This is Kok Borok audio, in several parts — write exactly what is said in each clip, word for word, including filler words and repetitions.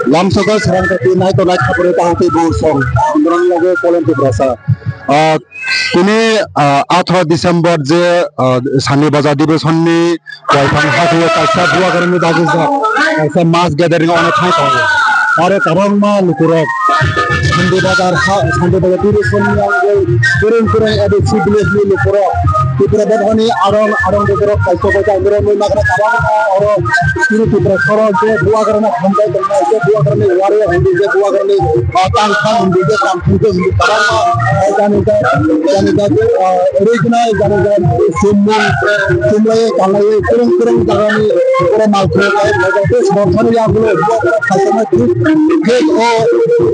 Lamsoka Sarangkati nai to nai khapre ta hoti bo song. Androng logo Polen Tiprasa. Ah, tini, ah, atharo December je, ah, Sandi Bazar Division ni Koiphang ha khe kaisa Bubagrani bagwi jak kaisa mass gathering ono thang tongo. Aro kwbangma lukurok Sandi Bazar ha, Sandi Bazar Division ni angwi kwrwng kwrwng A D C village ni lukurok Tipra Mothani arong arong lukurok kaisa kaisa angwi magra kwbangma oro chini Tipra sorok je Bubagrano hamjak tongnai, je Bubagrani wari hwnwi, je Bubagrani, ah, tang thang hwnwi, je tang thang hwnwi kwbangma, ah, jani jak, jani jak, ah, rwgwnai, jani jak, chumung, chumlai, kwrwng kwrwng jagani, oro mal khulumlai, tei sorkari yagulo, Bubagra khaisano thik, thik o,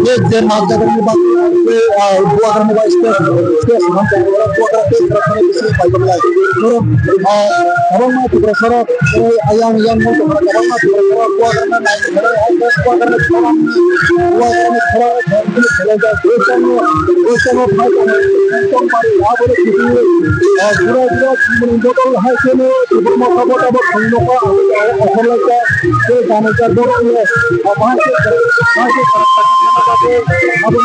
thik je mal jagani bagwi, ah, Bubagrani bai stage, stage hamjak, oro Bubagra tei sorkari bisingo paijaknai. Oro, ah, kwbangma Tiprasarok, oro ayang yang no tongkha, kwbangma Tiprasarok Bubagrano nai Abo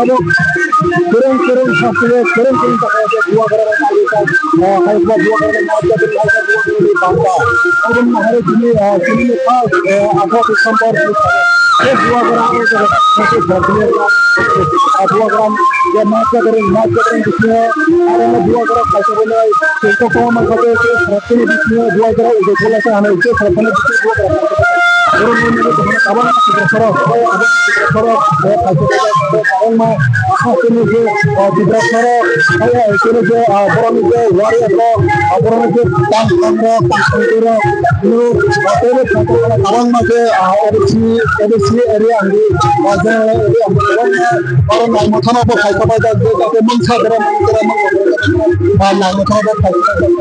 kwrwng kwrwng sasio, kwrwng kwrwng sakha Bubagra bai nai jak, ah, hai ba Bubagra bai nai jak, hai ba Bubagra bai bangba. Abo ni hai tini, ah, tini ni first, eh, atharo December ni, eh, Bubagra bai jak, ah, Bubagra je ma jak ring, ma jak ring bisingo, aro Bubagra kaisa bai nai, tei kokma kha tei, tei, tei, tini bisingo Bubagra udo phola sa hanai, tei, tei, tini bisingo Bubagra kaisa bai nai. Oro nini tabang Tiprasarok, tabang Tiprasarok, eh, kaisa kaisa kwbangma, ah, chini je, ah, Tiprasarok, ah, chini je, ah, borokni je warrior rok, ah, borokni je tang tang rok, tang tang rok, no, ah, tei bo kaisa kaisa kwbangma je, ah, A D C, A D C area ang di, ah, general area ang di, kwbangma, oro nai motha no bo kaisa bai jak, je jate mungsa dera mung dera mung, ah, nai motha no bo kaisa bai jak,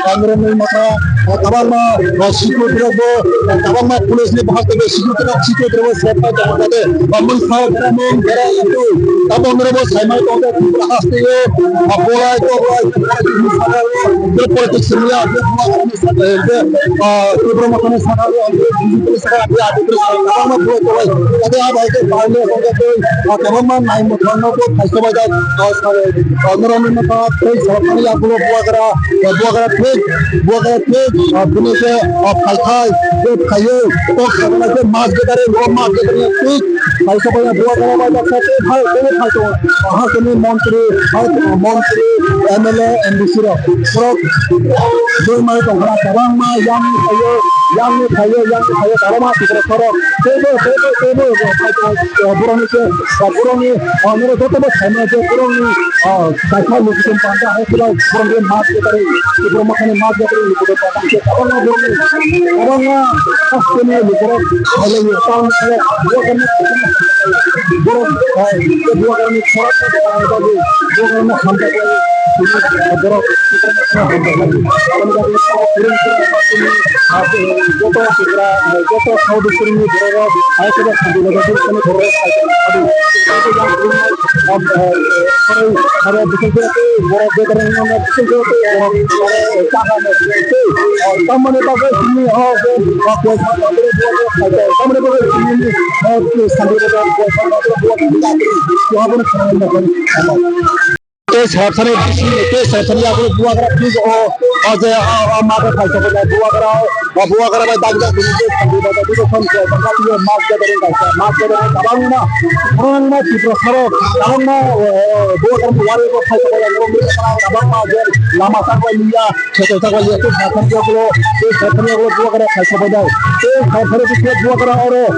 ah, oro nai motha, ah, kwbangma, ah, security rok bo, ah, kwbangma police ni bahai tei security rok, security rok bo sep pai tongo jate, ah, mungsa dera mung dera atu, abo noro bo sai mai tongo Tripura haste o, ah, bolai toklai, politics ni saka o, je politics ni ya, je Tripura motha ni saka o, je B J P ni saka o, je B J P ni saka o, je kwbangma bolai toklai, jate ah bai khe bai le tongo tei, ah, kwbangma nai motha no bo thai sobai jak, ah, sa, ah, norok ni motha tei sorkar ni yagulo Bubagra, ah, Bubagra thik, Bubagra thik, ah, bini khe, ah, phai khai, je phaiyo, kok sabana khe mas gathering, o mas gathering thik, thai sobai jak Bubagra bai jak sa tei phai, tei phai tongo, ah, ha sini montri, ah, montri, M L A, M D C rok, borok, Borok mai tongkha, kwbangma yang ni phaio, yang ni phaio, yang ni phaio, kwbangma Tripura sorok. Teibo, teibo, teibo, borokni se, borokni, ah, noro joto bo saimano je borokni, ah, kaisa location panda hai khe borokni mas gathering, Tripura mothani mas gathering ni borok panda khe kwbangma borokni, kwbangma hasteni borok phailaiyo, tamo khe borok, ah, borok, ah, borokni khorang bagwi, borokno hamjaknai. Borok joto Tripura, joto South Eastern ni borok rok hai khe Sandi Bazar ni borok rok hai khe aro bisingo borok bekereng no bisingo borok tamani bagwi sini o tamani bagwi sini Sandi Bazar borok Tei Serapsani, tei Serapsani yago Bubagra phis o, o je, o, o, mago phaisa ko Bubagra, o Bubagra bai dagi dagi bini je Sandi Bazar, bini phone ko, bini je mas gathering kaisa, mas gathering kwbangma, kwbangma Tripura sarok, kwbangma, o, o, Bubagra ni wari bo phaisa ko, kwbangma je lama sakbai liya, Kheto ta bai yakhe sathani yagulo, tei sathani yagulo Bubagra khaisa bai dai. Tei sathani bisingo Bubagra oro, o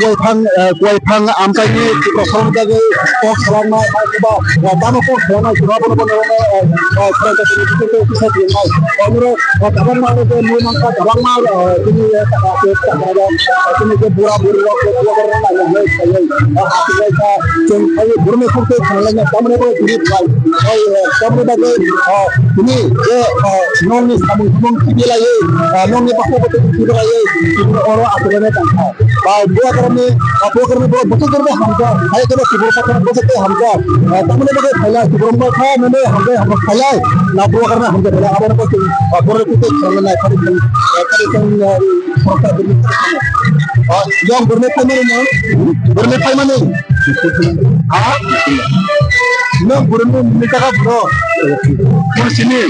Koiphang, eh, Koiphang amchaini Tripura sarokni bagwi kok salangma, ba, ba, tamo kok salangma, sura bono bono, eh, eh, salangma, tei kisa tiyongnai. Onoro, eh, kwbangma oro je mui mankha, kwbangma, eh, tini, eh, taka, taka, taka, tini je bura buri rok, Bubagra rok nai, nai, nai, nai, nai, nai, chwng phai borokni khuk tei khwnalaina tamni bagwi tini phai. Phai, eh, tamni bagwi, ah, tini je, ah, nokni samung samung kibi laiwi, ah, nokni baksa baksa kibi laiwi, tini oro achuknai tangkha. Ba Bubagrani, ah, Bubagrani borok bwswk jora hamjak, hai kheno Tripura bwswk tei hamjak. Ah, tamni bagwi phaila Tripura Ha, nene hambai hambai khailai, na buwa karna hambai khailai, abo nang koi, ah, borok koi khailai nai, kari, ah, kari tang, ah, khoroksa borok khailai. Ah, yang borok khailai nang, borok khailai nang. Ha? Nang borok nang ni kaka bro. Borok sini.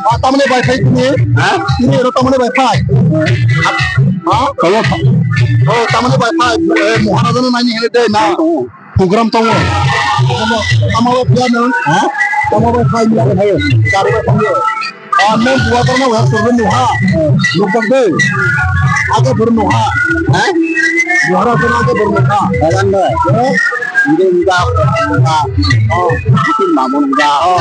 Ah, tamani bai khai tini. Ha? Tini ero tamani bai khai. Ha? Kawa. Oh, tamani bai khai. Eh, Maharaja nang nani hele dai na. Program tongo. Tamo, tamo phiya nang? Ha? Tamo bai khai ni? Kari bai khai ni? Ah, nang buwa karna wahak sorbe nuha. Nukjak de. Age bor nuha. Ha? Buhara karna age bor nuha. Jalan de. Ha? Inde unda, unda. Oh, itu mamun unda. Oh.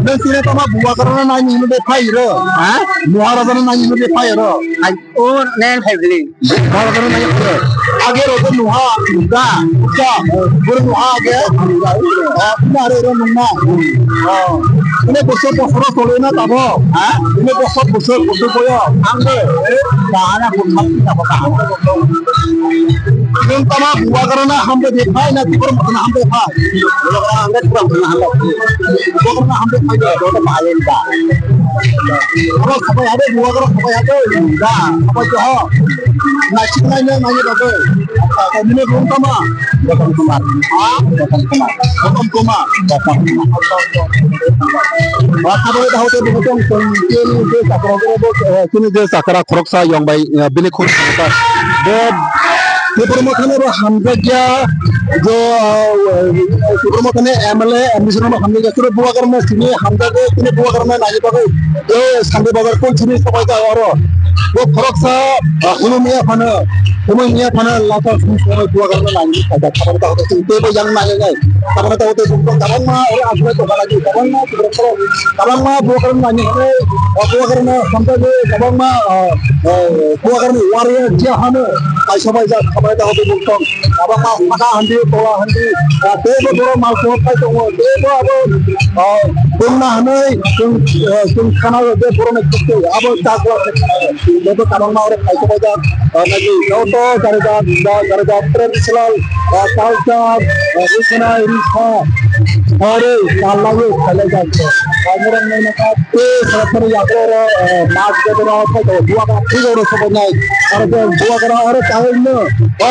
Nang sini tamo buwa karna nani hunu de khai ro. Ha? Buhara karna nani hunu de khai ro. Hai. O nen phaibili. Bhara bhara nai khe. Age ro nuha, da, da, bor nuha age. Ah, na re ro nungma. Ah, ini bosor bosor tole na tabo. Ha? Ini bosor bosor bosor boyo. Angge, eh, bahana kun mak tabo ka. Nung tama buwa karana hambe de phai na tibor mutna hambe phai. Buwa karana hambe tibor mutna hambe. Buwa karana hambe phai de. Joto bahai da. Oro sabai habe, buwa oro sabai habe, da, sabai joho. Naisik naina nai bagwi. Acha, acha, nini buphang tama? Botom Kumar. Ha? Botom Kumar. Botom Kumar. Botom Kumar. Ba sabai da hote buphang tong tong tini je sakra goro bo, eh, tini je sakra khoroksa yong bai, eh, bini khoroksa. Bo Tipra Mothani bo hamjakya, jo, ah, Tipra Mothani M L A, M D C no hamjakya, suru buwa karma sini hamjakya, sini buwa karma nai bagwi, jo, Sandi Bazar koi sini sabai ta oro. Bo khoroksa, ah, hunu miya phano, hunu miya phano lata sini sabai buwa karma nai sajak, sabai ta hote sini tebo yang nai nai, sabai ta hote sini tabang ma, oro asle to balagi, tabang ma, tabang ma, buwa karma nai nai, buwa karma hamjakya, tabang ma, ah, eh, buwa karma warrior je hano, kaisa bai jak, sabai ta hote sini Kwbangma saka handi, tola handi, ah, teibo borok mal kuhuk khai tongo, teibo abo, ah, bongna hinui chwng, ah, chwng khana o je borokni bwswk abo chakla se khana o. Joto kwbangma oro khai tonglaijak, ah, nai di, joto jarijak, ja-, jarijak traditional, ah, culture, ah, rikhanai, rikha, hori, kallaiwi khailaijak. Ah, norok nai nokha. Tei sara sara yagra oro, eh, mas bedena o thai tongo, buwa gra thik oro sobo nai. Aro khe buwa gra aro kahai no, o,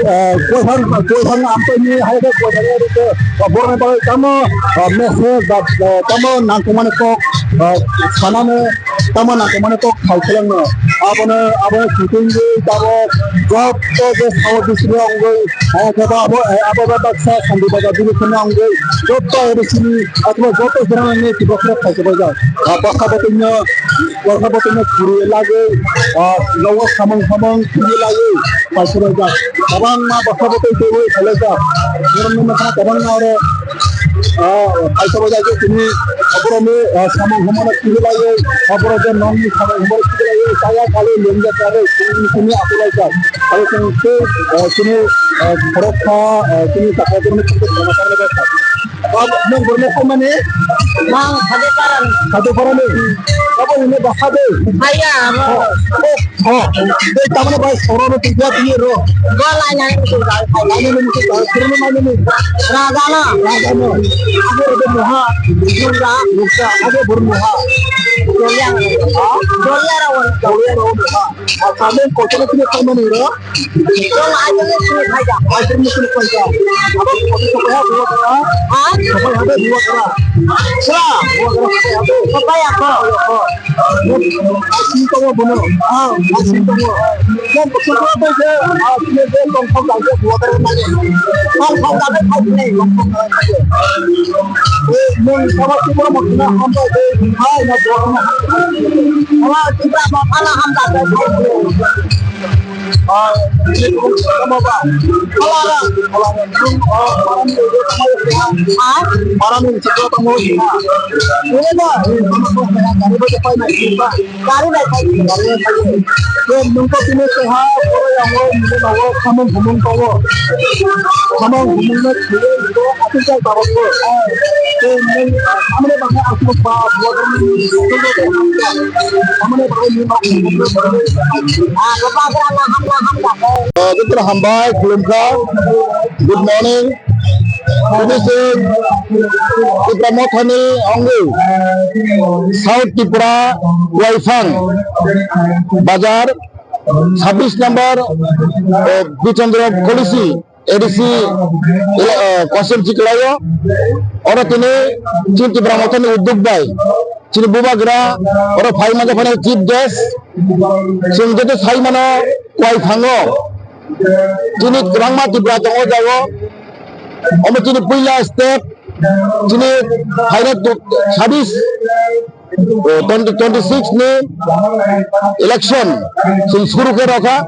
eh, koithang, koithang amtoi ni hai khe koithang aro khe, o, borok ni bagwi tamo, o, message ba, o, tamo nangkukmani kok, o, sanano, tamo nangkukmani kok thai khwlwng no. Abono, abono kitingwi tamo joto je sao bising wngwi, hai khe abo, eh, abo baksa Sandi Bazar division wngwi joto A D C ni, atma joto jora ni tibok thai khwlwng. Ah, bwsa bwtwino, bwsa bwtwino khuri lagwi, ah, nogo samung samung khuri lagwi paisajak. Kwbangma bwsa bwtwi twiwi khailaijak. Borokni mwkhang kwbangma oro, ah, paisajak je tini borokni, ah, samung humano khuri lagwi, ah, borok je nokni samung humano khuri lagwi, kaya kali lengya kali tini tini akwlaijak. Aro chwng tei, ah, tini, ah, khoroksa, ah, tini sakha borokni khoroksa. Nwng borokno phaimani? Nwng Khato Parani. Khato Parani? Abo hwnwi bwsa de? Haiya, abo. Oh, oh. Tei tamni bai soro no twi ya twi ro. Bo lainani twi ya. Lainani twi ya. Soro no lainani. Raja no. Raja no. Abo ro moha. Nuksa. Nuksa. Abo bor moha. Dolia. Ha? Dolia ro. Dolia ro moha. Acha, nwng kotor twi phaimani ro? Nwng aitwrwngni simi phaikha. Aitwrwngni simi phaikha. Abo kotor sapai ha buwa kara? Ha? Sapai ha de buwa kara? Sa? Buwa kara sapai ha de? Sapai ha kho. Sapai ha kho. Nwng simi tongo bono? Ah, nwng simi tongo. Nwng kotor sapai je, ah, simi je tong thok dang je buwa kara nani. Tong thok dang je khai sini, tong thok dang je. Eh, nwng sama sukro mo kina hambai je, hai na buwa kara. Sama sukro mo kala hambai je, khai sini. Gari bai phai. Nwng kok tini keha borok yango nini nogo samung humung tongo. Samung humung no thwiwi bo aphikjak tabok bo. Tei nwng samani bagwi aswk ba buwa samani bagwi nwng Ah, Dr. Hambai, khulumkha. Good morning. Tini se Tipra Mothani ongwi South Tripura Waifang Bazar sabbish number, eh, Bichandra Kolisi A D C ele-, eh, constituency kwlaio. Oro tini chini Tipra Mothani uddog bai chini bubagra oro phai manja phano chief guest. Chwng joto sai mano Waiphango chini kwbangma Tipra tongo jago. Omo chini puila step, chini phaina tu-, sabbish, eh, twenty twenty-six ni election chwng suru khe rokha.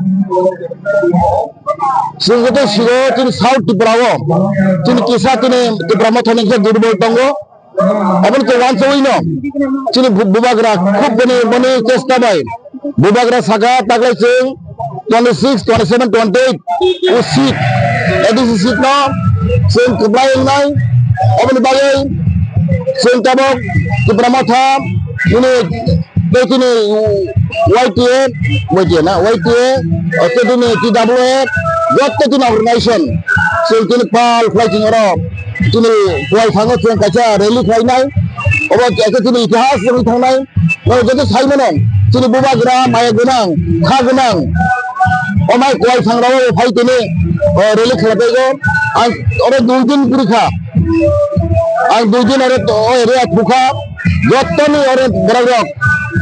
Chwng joto sigo chini South Tripura o chini kisa chini Tipra Mothani khe durbol tongo. Aboni khe wansugwi no chini bu-, bubagra khub bini, bini chesta bai bubagra saka taklai chwng twenty-six, twenty-seven, twenty-eight o seat, A D C seat no chwng kwplai wngnai. Aboni bagwi chwng tabok Tipra Motha nini tei chini Y T A, Y T A na, Y T A, o tei chini T W F, joto chini organization chwng chini pal khlai chini oro chini Waiphango chwng kaisa rally khlainai. Obo kaisa chini itihas wngwi thangnai. Joto sai mano, chini bubagra maya gwnang, kha gwnang. O mai Waiphangrao phai tini, o, rally khlaibaio. Ang oro dui din gurikha. Ang dui din oro to, o area thukha. Jottoni oro borok rok.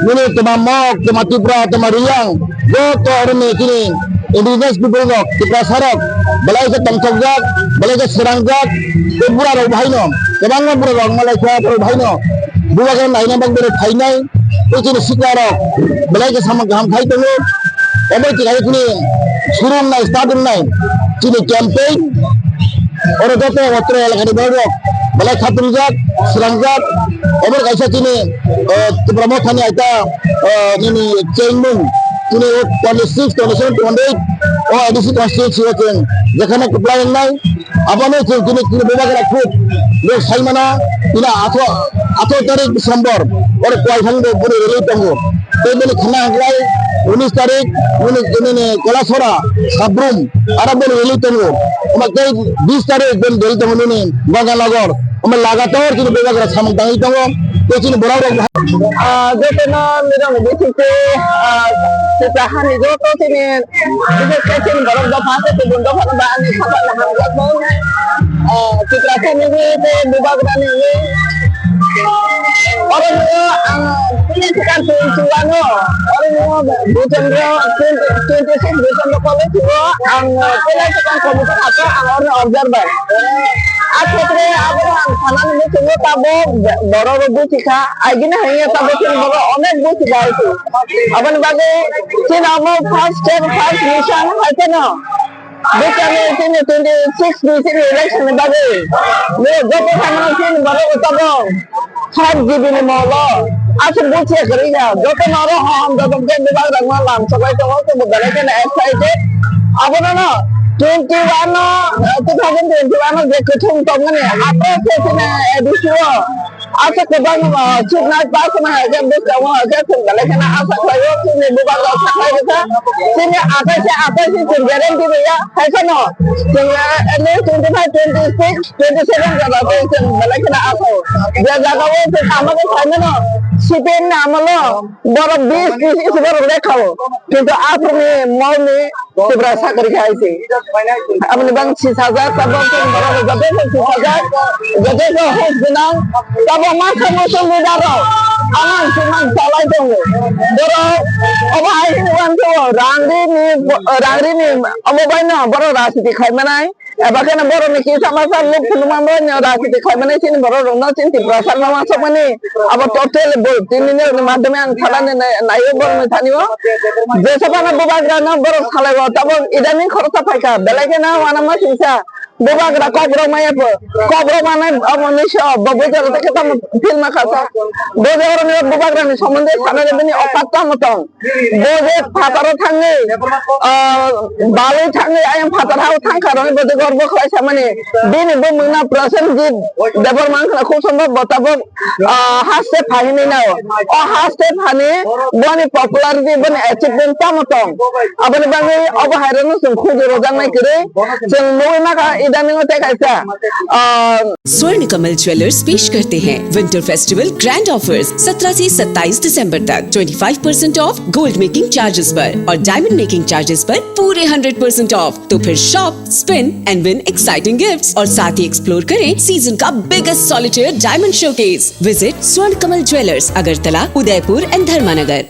Nini toma Mok, toma Tipra, toma Riyang. Joto oro ni chini indigenous people rok, Tiprasa rok, belai khe tongthokjak, belai khe srangjak, tei bura rok bahaino, kwbangma bura rok malaikha borok bahaino, bubagra naina bagwi rok phainai, tei chini sikla rok belai khe samung kaham khai tongo. Omo twi hai chini suru wngnai, start wngnai chini campaign, oro joto otro elakani borok rok belai khatungjak, srangjak, omo kaisa chini, eh, Tipra Mothani aita, eh, nini chengmung, chini twenty-six, twenty-seven, twenty-eight o A D C constituency o chwng jekhano kwplai wngnai, abono chwng chini, chini bubagra khub nok sai mano, tini atharoh, atharoh tarik December, oro Waiphango boni rally tongo. Tei bini khna hwnkhlai unis tarik, bini, bini Kolasora, Sabrum, aro bini rally tongo. Omo tei bis tarik bini rally tongo nini Ganganagar. Omo lagatar chini bubagra samung tangwi tongo. Tei chini borok rok, ah, jotono nirok ni bisingtwi, ah, Tipra hani joto chini, bises khe chini borok dopha tei kubun dopha no ba ani khabar hamjakgo. Ah, Tiprasa ni wi tei bubagra ni wi. Oro no ang puila swkang twenty-one o, oro no December, twenty, twenty-six December college o ang puila swkang committee hapkha, ang oro observer. A khetre abo ang sanani muchungo tabok borok rok buchikha, agini haiya tabok chini borok onek buchikha hai se. Aboni bagwi chini amo first step, first mission hai phano. Bwskango chini twenty-six ni chini election ni bagwi. Bo joto samano chini borok tabok five G B ni molo. Aswk buchiya kwrwi ya. Joto no oro hom joto je bebak rang ma lam sobai tongo, tei bo belai kheno excited. Abono no twenty-one no, eh, two thousand twenty-one no je kwthwng tongmani, abo se chini A D C o. Aswk kwbangma, ah, chuknai pass wngma hai khe bwskango hai khe chwng belai kheno asa khlaio, chini bubagra asa khlai rwkha. Chini atai se atai se chwng guarantee rwya, hai kheno chwng, ah, at least twenty-five, twenty-six, twenty-seven jaga tei chwng belai kheno asao. Je jaga o chwng tamo khe sai mano, C P M ni amolo borok bis tris isi borok lekha o. Kintu aphuru ni mol ni Tiprasa kwrwi kha hai se. Aboni bang sisajak, tabok chini borok joto se sisajak, joto se hos gwnang. Tabok ma kha muchung leader rok. Amang sumang chalai tongo. Borok obo hai hwnwi uansukgo, rang rini, rang rini omo bai no borok rajniti khai manai. Eba kheno borok ni kisa masa luk phunukma bai no rajniti khai manai chini borok rok no chini Tiprasa no uansukmani. Abo totally bul. Tini ni madhyome ang salani nai-, naio borokni thani o. Jesa phano bubagra no borok salai o, tabok idani khoroksa phaikha. Belai kheno uanama singsa. Bubagra kok rok maya pho. Kok rok manai abo ni so, bo bujaro tei khe tamo film ma khasa. Bo je borokni bubagra ni somonde sanani bini okat tamo tong. Bo je phataro thangwi, ah, balwi thangwi ayang phatar hao thangkha rokni bo je gorbo khlai samani. Bini bo mungna Prasenjit Debbarma wngkha na khub sombhob bo tabok, ah, haste phainwi nai o. O haste phani boni popularity, boni achievement tamo tong. Aboni bagwi obo hai rokno chwng khuju rojaknai kwrwi. Chwng nugwi mankha Dami ngote kaisa, ah, Swर्ण कमल ज्वेलर्स पेश करते हैं winter festival grand offers सत्रह से सत्ताईस दिसंबर तक। Twenty five percent of gold making charges पर और डायमंड मेकिंग चार्जेस पर पूरे हंड्रेड परसेंट ऑफ। तो फिर shop, spin and win exciting gifts और साथ ही एक्सप्लोर करें सीजन का biggest solitaire diamond showcase. Visit स्वर्ण कमल ज्वेलर्स, अगरतला, उदयपुर एंड धर्मानगर।